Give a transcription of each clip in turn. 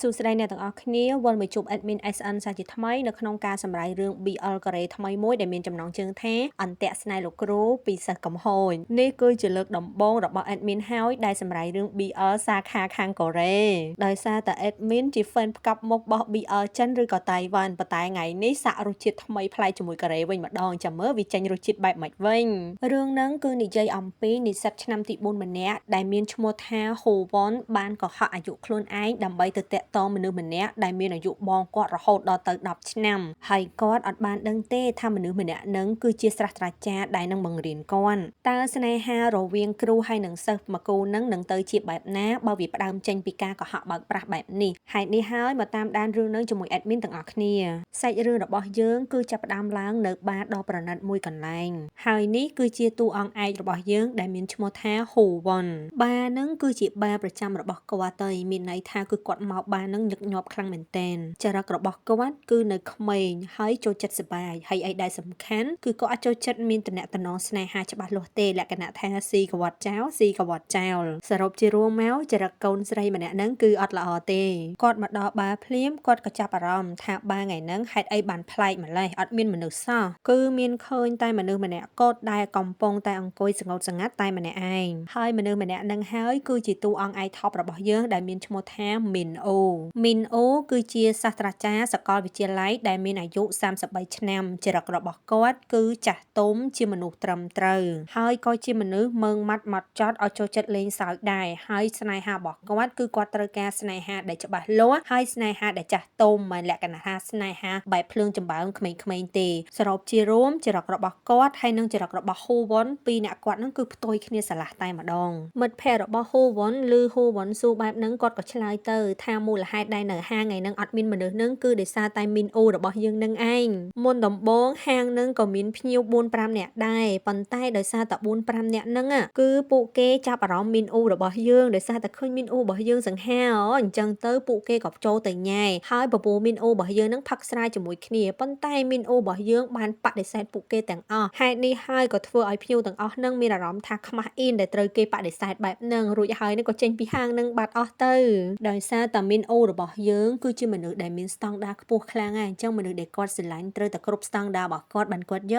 សួស្តីអ្នកទាំងអស់គ្នាវិលមកជួប admin SN សាជាថ្មីនៅក្នុងការសម្រាយរឿង BL កូរ៉េថ្មីមួយដែលមានចំណងជើងថាអន្ទាក់ស្នេហ៍លោកគ្រូពីសិស្សកំហូចនេះគឺជាលើកដំបូងរបស់ admin ហើយដែលសម្រាយរឿង BL សាខាខាងកូរ៉េដោយសារតែ admin ជា fan ផ្កប់មុខរបស់ BL ចិនឬក៏តៃវ៉ាន់ប៉ុន្តែថ្ងៃនេះសាក់រសជាតិថ្មីប្លែកជាមួយកូរ៉េវិញម្ដងចាំមើលវាចេញរសជាតិបែបម៉េចវិញរឿងហ្នឹងគឺនិយាយអំពីនិស្សិតឆ្នាំទី4ម្នាក់ដែលមានឈ្មោះថាហូវ៉ុនបានកុហកអាយុខ្លួនឯងដើម្បីទៅតាក់ទងមនុស្សម្នាក់ដែលមានអាយុបងគាត់រហូតដល់ទៅ10ឆ្នាំហើយគាត់អត់បានដឹងទេថាមនុស្សម្នាក់ហ្នឹងគឺជាសាស្ត្រាចារ្យដែលនឹងបង្រៀនគាត់តើស្នេហារវាងគ្រូហើយនិងសិស្សមកគូនឹងនឹងទៅជាបែបណាបើវាផ្ដើមចេញពីការកុហកបើកប្រាស់បែបនេះហេតុនេះហើយមកតាមដានរឿងនឹងជាមួយ admin ទាំងអស់គ្នាសាច់រឿងរបស់យើងគឺចាប់ផ្ដើមឡើងនៅបារដ៏ប្រណិតមួយកន្លែងហើយនេះគឺជាតួអង្គឯករបស់យើងដែលមានឈ្មោះថាហ៊ូវ៉ុនបារនឹងគឺជាបារប្រចាំរបស់គាត់ទៅមានន័យថាគឺគាត់មកបារនឹងញឹកញាប់ខ្លាំងមែនទែនចរិតរបស់គាត់គឺនៅក្មេងហើយចូលចិត្តសប្បាយហើយអីដែលសំខាន់គឺគាត់អត់ចូលចិត្តមានតំណែងស្នេហាច្បាស់លាស់ទេលក្ខណៈថាស៊ីកវត្តចោលស៊ីកវត្តចោលសរុបជារួមមកចរិតកូនស្រីម្នាក់ហ្នឹងគឺអត់ល្អទេគាត់មកដល់បារភ្លាមគាត់ក៏ចាប់អារម្មណ៍ថាបារថ្ងៃហ្នឹងហេតុអីបានប្លែកម្លេះអត់មានមនុស្សសោះគឺមានឃើញតែមនុស្សម្នាក់គាត់ដែលកំពុងតែអង្គុយសងោតសងាត់តែម្នាក់ឯងហើយមនុស្សម្នាក់ហ្នឹងហើយគឺជាតួអង្គឯកថប់របស់យើងដែលមានឈ្មោះថាមីនអូមីនអូគឺជាសាស្ត្រាចារ្យសាកលវិទ្យាល័យដែលមានអាយុ33ឆ្នាំចរិតរបស់គាត់គឺចាស់ទុំជាមនុស្សត្រឹមត្រូវហើយក៏ជាមនុស្សមើងម៉ាត់ម៉ត់ចត់ឲ្យចូលចិត្តលេងសើចដែរហើយស្នេហារបស់គាត់គឺគាត់ត្រូវការស្នេហាដែលច្បាស់លាស់ហើយស្នេហាដែលចាស់ទុំមិនលក្ខណៈថាស្នេហាបែបភ្លើងចម្បើងក្មេងៗទេសរុបជារួមចរិតរបស់គាត់ហើយនិងចរិតរបស់ហ៊ូវ៉ុនពីរអ្នកគាត់នឹងគឺផ្ទុយគ្នាស្រឡះតែម្ដងមិត្តភ័ក្តិរបស់ហ៊ូវ៉ុនឬហ៊ូវ៉ុនស៊ូបែបហ្នឹងគាត់ក៏ឆ្លើយទៅថាមូលហេតុដែលនៅហាងថ្ងៃហ្នឹងអត់មានមនុស្សហ្នឹងគឺដោយសារតែមីនអូរបស់យើងនឹងឯងមុនដំបូងហាងហ្នឹងក៏មានភ្ញៀវ4 5នាក់ដែរប៉ុន្តែដោយសារតែ4 5នាក់ហ្នឹងគឺពួកគេចាប់អារម្មណ៍មីនអូរបស់យើងដោយសារតែឃើញមីនអូរបស់យើងសង្ហាអញ្ចឹងទៅពួកគេក៏ចូលទៅញ៉ែហើយពពូមីនអូរបស់យើងហ្នឹងផឹកស្រាជាមួយគ្នាប៉ុន្តែមីនអូរបស់យើងបានបដិសេធពួកគេទាំងអស់ហេតុនេះហើយក៏ធ្វើឲ្យភ្ញៀវទាំងអស់ហ្នឹងមានអារម្មណ៍ថាខ្មាស់អៀនដែលត្រូវគេបដិសេធបែបហ្នឹងរួចហើយហ្នឹងក៏ចេញពីហាងហ្នឹងបាត់អស់ទៅដោយសារតែមីនអូរបស់យើងគឺជាមនុស្សដែលមានស្តង់ដារខ្ពស់ខ្លាំងហើយអញ្ចឹងមនុស្សដែលគាត់ស្រឡាញ់ត្រូវតែគ្រប់ស្តង់ដាររបស់គាត់បានគាត់យក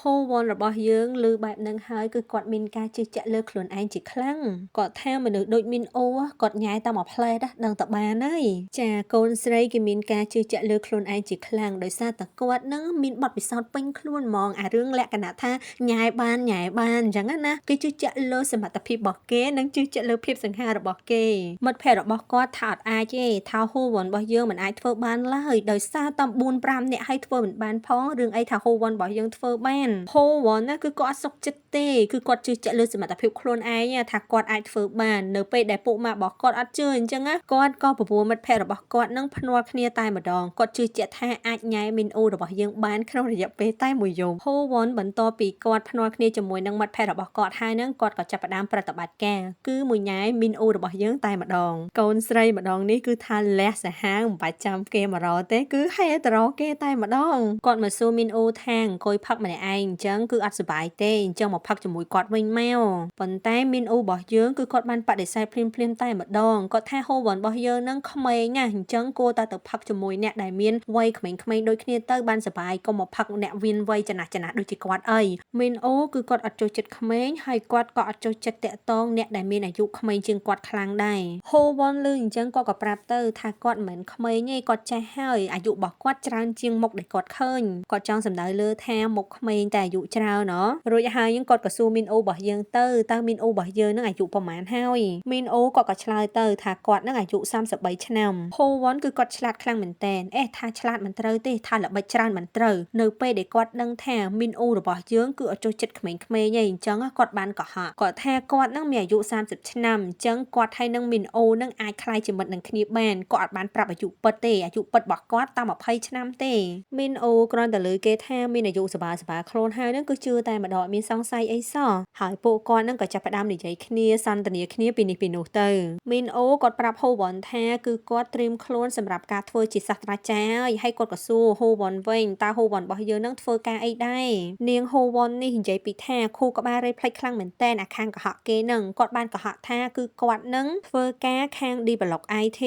ហូវ៉ុនរបស់យើងឮបែបហ្នឹងហើយគឺគាត់មានការជឿជាក់លើខ្លួនឯងជាខ្លាំងគាត់ថាមនុស្សដូចមីនអូគាត់ញ៉ែតែមួយផ្លែដែរដឹងតែបានហើយចាកូនស្រីគេមានការជឿជាក់លើខ្លួនឯងជាខ្លាំងដោយសារតែគាត់នឹងមានបទពិសោធន៍ពេញខ្លួនហ្មងអារឿងលក្ខណៈថាញ៉ែបានញ៉ែបានអញ្ចឹងណាគេជឿជាក់លើសមត្ថភាពរបស់គេនិងជឿជាក់លើភាពសង្ហារបស់គេមិត្តភ័ក្តិរបស់គាត់ថាអត់អាចទេថាហ៊ូវ៉ុនរបស់យើងមិនអាចធ្វើបានឡើយដោយសារតែ4 5នាក់ឲ្យធ្វើមិនបានផងរឿងអីថាហ៊ូវ៉ុនរបស់យើងធ្វើបានហ៊ូវ៉ុនណាគឺគាត់អត់សុខចិត្តទេគឺគាត់ជឿជាក់លើសមត្ថភាពខ្លួនឯងថាគាត់អាចធ្វើបាននៅពេលដែលពួកម៉ាក់របស់គាត់អត់ជឿអញ្ចឹងណាគាត់ក៏ពពោះមិត្តភ័ក្តិរបស់គាត់នឹងភ្នាល់គ្នាតែម្ដងគាត់ជឿជាក់ថាអាចញ៉ែមីនអូរបស់យើងបានក្នុងរយៈពេលតែមួយយប់ហ៊ូវ៉ុនបន្ទាប់ពីគាត់ភ្នាល់គ្នាជាមួយនឹងមិត្តភ័ក្តិរបស់គាត់ហើយនឹងគាត់ក៏ចាប់ផ្ដើមប្រតិបត្តិការគឺមួយញ៉ែមីនអូរបស់យើងតែម្ដងកូនស្រីម្ដងនេះគឺថាលះសាហាវមិនបាច់ចាំគេមករកទេគឺហេតរកគេតែម្ដងគាត់មកសួរមីនអូថាអង្គុយផឹកម្នាក់ឯងអញ្ចឹងគឺអត់សប្បាយទេអញ្ចឹងមកផឹកជាមួយគាត់វិញមកប៉ុន្តែមីនអូរបស់យើងគឺគាត់បានបដិសេធភ្លាមភ្លាមតែម្ដងគាត់ថាហូវ៉ុនរបស់យើងនឹងក្មេងណាស់អញ្ចឹងគួរតែទៅផឹកជាមួយអ្នកដែលមានវ័យក្មេងៗដូចគ្នាទៅបានសប្បាយកុំមកផឹកអ្នកមានវ័យចំណាស់ចំណាស់ដូចជាគាត់អីមីនអូគឺគាត់អត់ចូលចិត្តក្មេងហើយគាត់ក៏អត់ចូលចិត្តតាក់ទងអ្នកដែលមានអាយុក្មេងជាងគាត់ខ្លាំងដែរហូវ៉ុនលឺអញ្ចឹងគាត់ក៏ប្រាប់ទៅថាគាត់មិនមែនក្មេងទេគាត់ចាស់ហើយអាយុរបស់គាត់ច្រើនជាងមុខដែលគាត់ឃើញគាត់ចង់សំដៅលើថាមុខក្មេងតែអាយុច្រើនណរួចហើយគាត់ក៏សួរមីនអូរបស់យើងទៅតើមីនអូរបស់យើងនឹងអាយុប្រហែលហើយមីនអូគាត់ក៏ឆ្លើយទៅថាគាត់នឹងអាយុ33ឆ្នាំហូវ៉ុនគឺគាត់ឆ្លាតខ្លាំងមែនតើអេថាឆ្លាតមិនត្រូវទេថាល្បិចច្រើនមិនត្រូវនៅពេលដែលគាត់ដឹងថាមីនអូរបស់យើងគឺអត់ចូលចិត្តក្មេងៗឯងអញ្ចឹងគាត់បានកុហកគាត់ថាគាត់នឹងមានអាយុ30ឆ្នាំអញ្ចឹងគាត់ហើយនឹងមីនអូនឹងអាចក្លាយជាមិត្តនឹងគ្នាបានគាត់អត់បានប្រាប់អាយុពិតទេអាយុពិតរបស់គាត់តែ20ឆ្នាំទេមីនអូគ្រាន់តែលើគេថាមានអាយុសបាសបាខ្លួនហើយនឹងគឺជឿតែម្ដងមានសង្ស័យអីសោះហើយពួកគាត់នឹងក៏ចាប់ផ្ដើមនិយាយគ្នាសន្ទនាគ្នាពីនេះពីនោះទៅមីនអូគាត់ប្រាប់ហ៊ូវ៉ុនថាគឺគាត់ត្រៀមខ្លួនសម្រាប់ការធ្វើជាសាស្ត្រាចារ្យហើយគាត់ក៏សួរហ៊ូវ៉ុនវិញតើហ៊ូវ៉ុនរបស់យើងនឹងធ្វើការអីដែរនាងហ៊ូវ៉ុននេះនិយាយពីថាខួរក្បាលរេផ្លេចខ្លាំងមែនតើអាខាងកុហកគេនឹងគាត់បានកុហកថាគឺគាត់នឹងធ្វើការខាង develop IT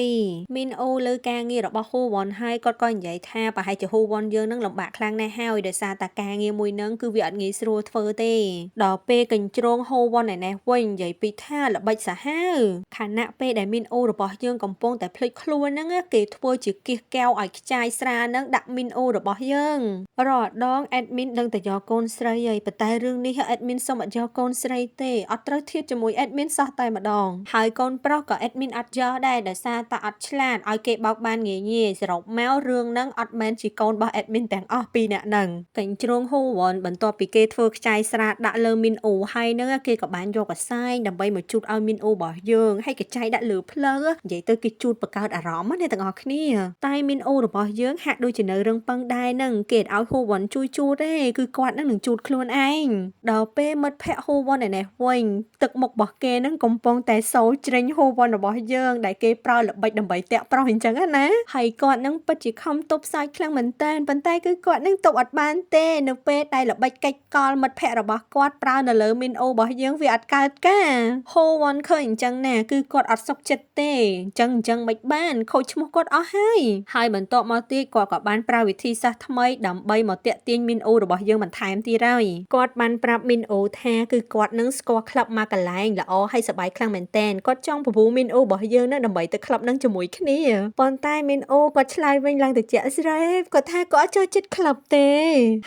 មីនអូលើការងាររបស់ហ៊ូវ៉ុនហើយគាត់ក៏និយាយថាប្រហែលជាហ៊ូវ៉ុនយើងនឹងលំបាកខ្លាំងណាស់ហើយដោយសារតែការងារមួយនឹងគឺវាអត់ងាយស្រួលធ្វើទេដល់ពេលកញ្ជ្រោងហ៊ូវ៉ុនឯនេះវិញនិយាយពីថាល្បិចសាហាវខណៈពេលដែលមីនអូរបស់យើងកំពុងតែភ្លេចខ្លួនហ្នឹងគេធ្វើជាគៀសកែវឲ្យខ្ចាយស្រានឹងដាក់មីនអូរបស់យើងរាល់ដង admin ដឹងតែយកកូនស្រីហើយប៉ុន្តែរឿងនេះ admin សុំអត់យកកូនស្រីទេអត់ត្រូវធៀបជាមួយ admin សោះតែម្ដងហើយកូនប្រុសក៏ admin អត់យកដែរដោយសារតែអត់ឆ្លាតឲ្យគេបោកបានងាយងាយសរុបមករឿងហ្នឹងអត់មែនជាកូនរបស់ admin ទាំងអស់ពីរនាក់ហ្នឹងកញ្ជ្រោងហ៊ូវ៉ុនបន្ទាប់ពីគេធ្វើខ្ចាយស្រាដាក់លើមីនអូហើយហ្នឹងគេក៏បានយកកសែងដើម្បីមកជូតឲ្យមីនអូរបស់យើងហើយកញ្ចៃដាក់លើផ្លូវនិយាយទៅគេជូតបង្កើតអារម្មណ៍ណាទាំងអស់គ្នាតែមីនអូរបស់យើងហាក់ដូចជានៅរឹងប៉ឹងដែរហ្នឹងគេឲ្យហ៊ូវ៉ុនជួយជូតទេគឺគាត់នឹងនឹងជូតខ្លួនឯងដល់ពេលមិត្តភ័ក្តិហ៊ូវ៉ុនឯនេះវិញទឹកមុខរបស់គេនឹងកំពុងតែសូរជ្រិញហ៊ូវ៉ុនរបស់យើងដែលគេប្រើល្បិចដើម្បីតាក់ប្រុសអញ្ចឹងណាហើយគាត់នឹងពិតជាខំទប់សើចខ្លាំងមែនតើប៉ុន្តែគឺគាត់នឹងទប់អត់បានទេនៅពេលដែលល្បិចកិច្ចកលមិត្តភ័ក្តិរបស់គាត់ប្រើនៅលើមីនអូរបស់យើងវាអត់កើតការហ៊ូវ៉ុនឃើញអញ្ចឹងណាគឺគាត់អត់សុខចិត្តទេអញ្ចឹងអញ្ចឹងមិនបានខូចឈ្មោះគាត់អស់ហើយហើយបន្ទាប់មកទៀតគាត់ក៏បានប្រើវិធីសាស្ត្រថ្មីដើម្បីមកតាក់ទាញមីនអូរបស់យើងបន្ថែមទៀតហើយគាត់បានប្រាប់មីនអូថាគឺគាត់នឹងស្គាល់ក្លឹបមកកន្លែងល្អហើយសប្បាយខ្លាំងមែនទែនគាត់ចង់ពពូមីនអូរបស់យើងនឹងដើម្បីទៅក្លឹបនឹងជាមួយគ្នាប៉ុន្តែមីនអូគាត់ឆ្លើយវិញឡើងទៅជាក់ស្រេបគាត់ថាគាត់អត់ចូលចិត្តក្លឹបទេ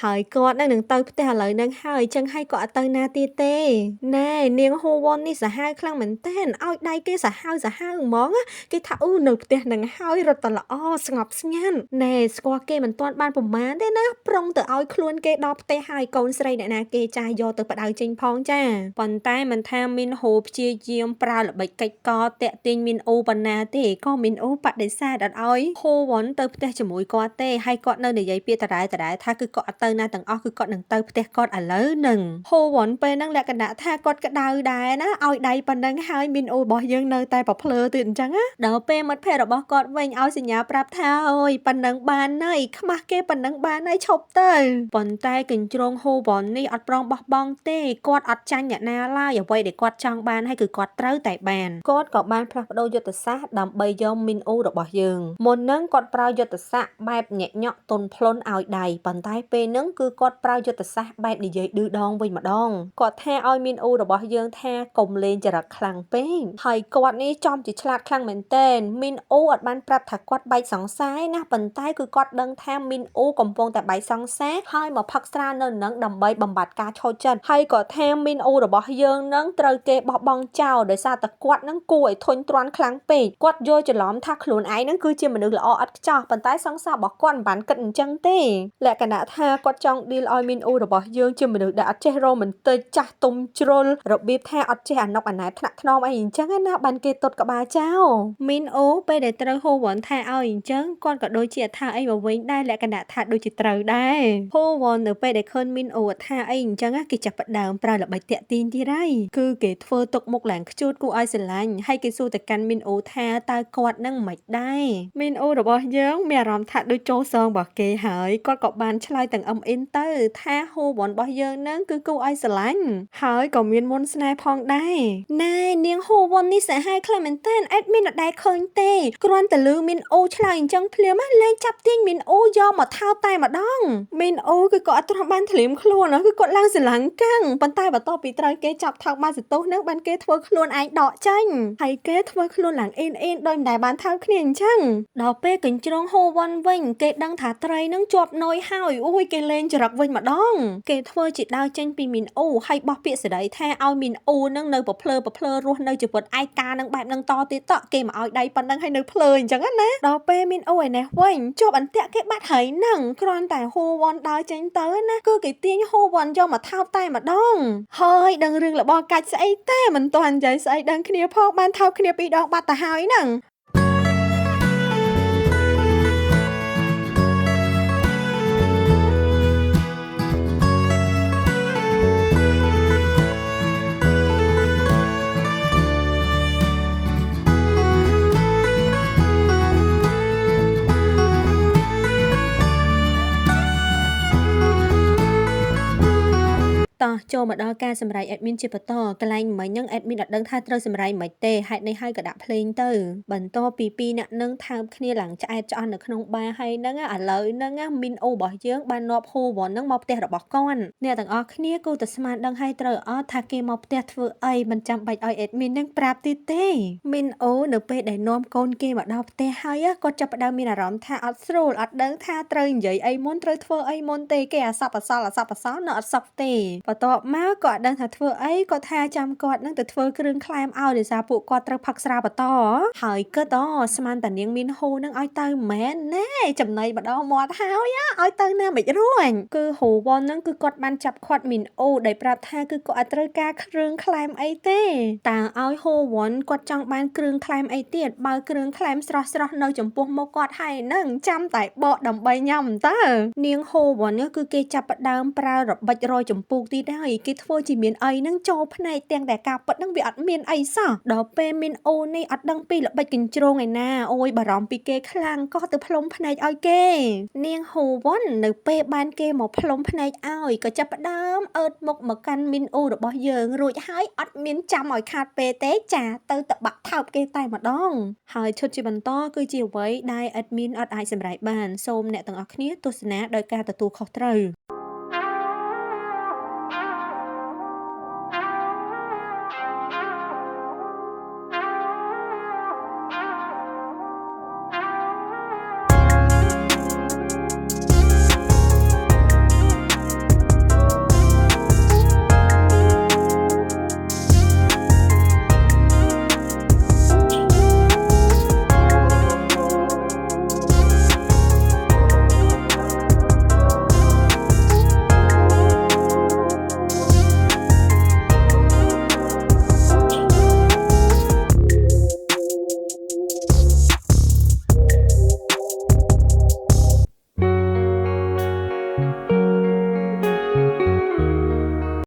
ហើយគាត់នឹងទៅផ្ទះឥឡូវនឹងហើយចឹងហើយគាត់អត់ទៅណាទៀតទេណែនាងហ៊ូវ៉ុននេះសាហាវខ្លាំងមែនទែនឲ្យដៃគេសាហាវសាហាវហ្មងគេថាអូនៅផ្ទះនឹងហើយរត់តល្អស្ងប់ស្ងាត់ណែស្គាល់គេមិនទាន់បានប្រមាណទេណាប្រុងទៅឲ្យខ្លួនគេដល់ផ្ទះហើយកូនស្រីអ្នកណាគេចាស់យកទៅបដៅចេញផងចាប៉ុន្តែមិនថាមីនហូព្យាយាមប្រើល្បិចកិច្ចកតាក់ទាញមីនអូប៉ុណ្ណាទេក៏មីនអូបដិសេធអត់ឲ្យហ៊ូវ៉ុនទៅផ្ទះជាមួយគាត់ទេហើយគាត់នៅនិយាយពាក្យដដែលដដែលថាគឺគាត់អត់ទៅណាទាំងអស់គឺគាត់នឹងទៅផ្ទះគាត់ឥឡូវនឹងហ៊ូវ៉ុនពេលហ្នឹងលក្ខណៈថាគាត់ក្តៅដែរណាឲ្យដៃប៉ុណ្ណឹងហើយមីនអូរបស់យើងនៅតែប្រភ្លើទៀតអញ្ចឹងណាដល់ពេលមិត្តភ័ក្តិរបស់គាត់វិញឲ្យសញ្ញាប្រាប់ថាអូយប៉ុណ្ណឹងបានហើយខ្មាស់គេប៉ុណ្ណឹងបានហើយឈប់ទៅប៉ុន្តែកញ្ជ្រោងហ៊ូវ៉ុននេះអត់ប្រងបោះបង់ទេគាត់អត់ចាញ់អ្នកណាឡើយអ្វីដែលគាត់ចង់បានហើយគឺគាត់ត្រូវតែបានគាត់ក៏បានផ្លាស់ប្ដូរយុទ្ធសាស្ត្រដើម្បីយកមីនអូរបស់យើងមុនហ្នឹងគាត់ប្រើយុទ្ធសាស្ត្របែបញាក់ញក់ទុនភ្លុនឲ្យដៃប៉ុន្តែពេលហ្នឹងគឺគាត់ប្រើយុទ្ធសាស្ត្របែបនិយាយឌឺដងវិញម្ដងគាត់ថាឲ្យមីនអូរបស់យើងថាកុំលេងចរិតខ្លាំងពេកហើយគាត់នេះចំជាឆ្លាតខ្លាំងមែនទែនមីនអូអត់បានប្រាប់ថាគាត់បែកសង្សារណាប៉ុន្តែគឺគាត់ដឹងថាមីនអូកំពុងតែបែកសង្សារហើយមកផឹកស្រានៅនឹងដើម្បីបំបត្តិការឈោចិត្តហើយក៏ថាមីនអូរបស់យើងនឹងត្រូវគេបោះបង់ចោលដោយសារតែគាត់នឹងគួរឲ្យធុញទ្រាន់ខ្លាំងពេកគាត់យល់ច្រឡំថាខ្លួនឯងនឹងគឺជាមនុស្សល្អឥតខ្ចោះប៉ុន្តែសង្សាររបស់គាត់មិនបានគិតអញ្ចឹងទេលក្ខណៈថាគាត់ចង់ឌីលឲ្យមីនអូរបស់យើងជាមនុស្សដែលអត់ចេះរ៉ូមែនទិកចាស់ទុំជ្រុលរបៀបថាអត់ចេះអាណុកអាណែបថ្នាក់ថ្នមអីអញ្ចឹងណាបានគេទុតក្បាលចោលមីនអូពេលដែលត្រូវហ៊ូវ៉ុនថាឲ្យអញ្ចឹងគាត់ក៏ដូចជាថាអីមកវិញដែរលក្ខណៈថាដូចជាត្រូវដែរហ៊ូវ៉ុននៅពេលដែលឃើញមីនអូថាអីអញ្ចឹងគេចាប់ផ្ដើមប្រើល្បិចតាក់ទាញទៀតហើយគឺគេធ្វើទុកមុខឡើងខ្ជូតគួរឲ្យស្រឡាញ់ហើយគេសួរទៅកាន់មីនអូថាតើគាត់នឹងមិនដែរមីនអូរបស់យើងមានអារម្មណ៍ថាដូចចូលសងរបស់គេហើយគាត់ក៏បានឆ្លើយទាំងអឹមអ៊ីនទៅថាហ៊ូវ៉ុនរបស់យើងនឹងគឺគួរឲ្យស្រឡាញ់ហើយក៏មានមុនស្នេហ៍ផងដែរណែនាងហ៊ូវ៉ុននេះសាហាវខ្លាំងមែនទែន admin អត់ដែលឃើញទេគ្រាន់តែលឺមីនអូឆ្លើយអញ្ចឹងភ្លាមលេងចាប់ទាញមីនអូយកមកថោបតែម្ដងមីនអូគឺគាត់អត់ទ្រាំបានធ្លាមខ្លួនគឺគាត់ឡើងស្រឡាំងកាំងប៉ុន្តែបន្ទាប់ពីត្រូវគេចាប់ថោកបានសន្ទុះនឹងបានគេធ្វើខ្លួនឯងដកចេញហើយគេធ្វើខ្លួនឡើងអេនអេនដោយមិនដែលបានថោកគ្នាអញ្ចឹងដល់ពេលកញ្ជ្រោងហ៊ូវ៉ុនវិញគេដឹងថាត្រីនឹងជាប់នុយហើយអូយគេលេងចរិតវិញម្ដងគេធ្វើជាដើរចេញពីមីនអូហើយបោះពាក្យសេរីថាឲ្យមីនអូនឹងនៅប្រភ្លើប្រភ្លើរស់នៅជីវិតឯកានឹងបែបនឹងតទៀតតគេមកឲ្យដៃប៉ុណ្ណឹងហើយនៅភ្លើអញ្ចឹងណាដល់ពេលមីនអូឯនេះវិញជាប់អន្ទាក់គេបាត់ហើយនឹងគ្រាន់តែហ៊ូវ៉ុនដើរចេញទៅណាគឺគេទាញហ៊ូវ៉ុនយកមកថោបតែម្ដងហើយដឹងរឿងរបស់កាច់ស្អីទេមិនទាន់និយាយស្អីដឹងគ្នាផងបានថោបគ្នាពីរដងបាត់ទៅហើយហ្នឹងតោះ ចូលមកដល់ការសម្រែក admin ជាបន្តកន្លែងមិញហ្នឹង admin អត់ដឹងថាត្រូវសម្រែកមិនទេហេតុនេះហើយក៏ដាក់ភ្លេងទៅបន្ទាប់ពីពីរអ្នកនឹងថើបគ្នាឡើងឆ្អែតឆ្អន់នៅក្នុងបារហើយហ្នឹងឥឡូវហ្នឹងមីនអូរបស់យើងបាននាំហ៊ូវ៉នហ្នឹងមកផ្ទះរបស់គាត់អ្នកទាំងអស់គ្នាគូតែស្មានដឹងហើយត្រូវអត់ថាគេមកផ្ទះធ្វើអីមិនចាំបាច់ឲ្យ admin ហ្នឹងប្រាប់ទៀតទេមីនអូនៅពេលដែលនាំកូនគេមកដល់ផ្ទះហើយគាត់ចាប់ផ្ដើមមានអារម្មណ៍ថាអត់ស្រួលអត់ដឹងថាត្រូវនិយាយអីមុនត្រូវធ្វើអីមុនទេគេអាសពអសល់អាសពអសល់នៅអត់សក់ទេបន្ទាប់មកក៏អត់ដឹងថាធ្វើអីគាត់ថាចាំគាត់នឹងទៅធ្វើគ្រឿងក្លែមឲ្យដោយសារពួកគាត់ត្រូវផឹកស្រាបន្តហើយគិតអូស្មានតានាងមីនហ៊ូនឹងឲ្យទៅមែនណែចំណៃម្ដងមាត់ហើយឲ្យទៅណាមិនរួញគឺហ៊ូវ៉ននឹងគឺគាត់បានចាប់ខាត់មីនអូដែលប្រាប់ថាគឺគាត់អត់ត្រូវការគ្រឿងក្លែមអីទេតើឲ្យហ៊ូវ៉នគាត់ចង់បានគ្រឿងក្លែមអីទៀតបើគ្រឿងក្លែមស្រស់ស្រស់នៅចំពោះមុខគាត់ហើយនឹងចាំតែបកដើម្បីញ៉ាំតើនាងហ៊ូវ៉ននេះគឺគេចាប់ផ្ដើមប្រើរបិចរយចម្ពោះទៀតហើយគេធ្វើជាមានអីនឹងចូលភ្នែកទាំងតែការពិតនឹងវាអត់មានអីសោះដល់ពេលមានអូនេះអត់ដឹងពីល្បិចកញ្ជ្រោងឯណាអូយបារម្ភពីគេខ្លាំងក៏ទៅផ្លុំភ្នែកឲ្យគេនាងហ៊ូវ៉ននៅពេលបានគេមកផ្លុំភ្នែកឲ្យក៏ចាប់ផ្ដើមអើតមុខមកកាន់មីនអូរបស់យើងរួចហើយអត់មានចាំឲ្យខាតពេលទេចាទៅតបាក់ថោបគេតែម្ដងហើយឈុតជាបន្តគឺជាអ្វីដែល admin អត់អាចសម្រេចបានសូមអ្នកទាំងអស់គ្នាទស្សនាដោយការទទួលខុសត្រូវ។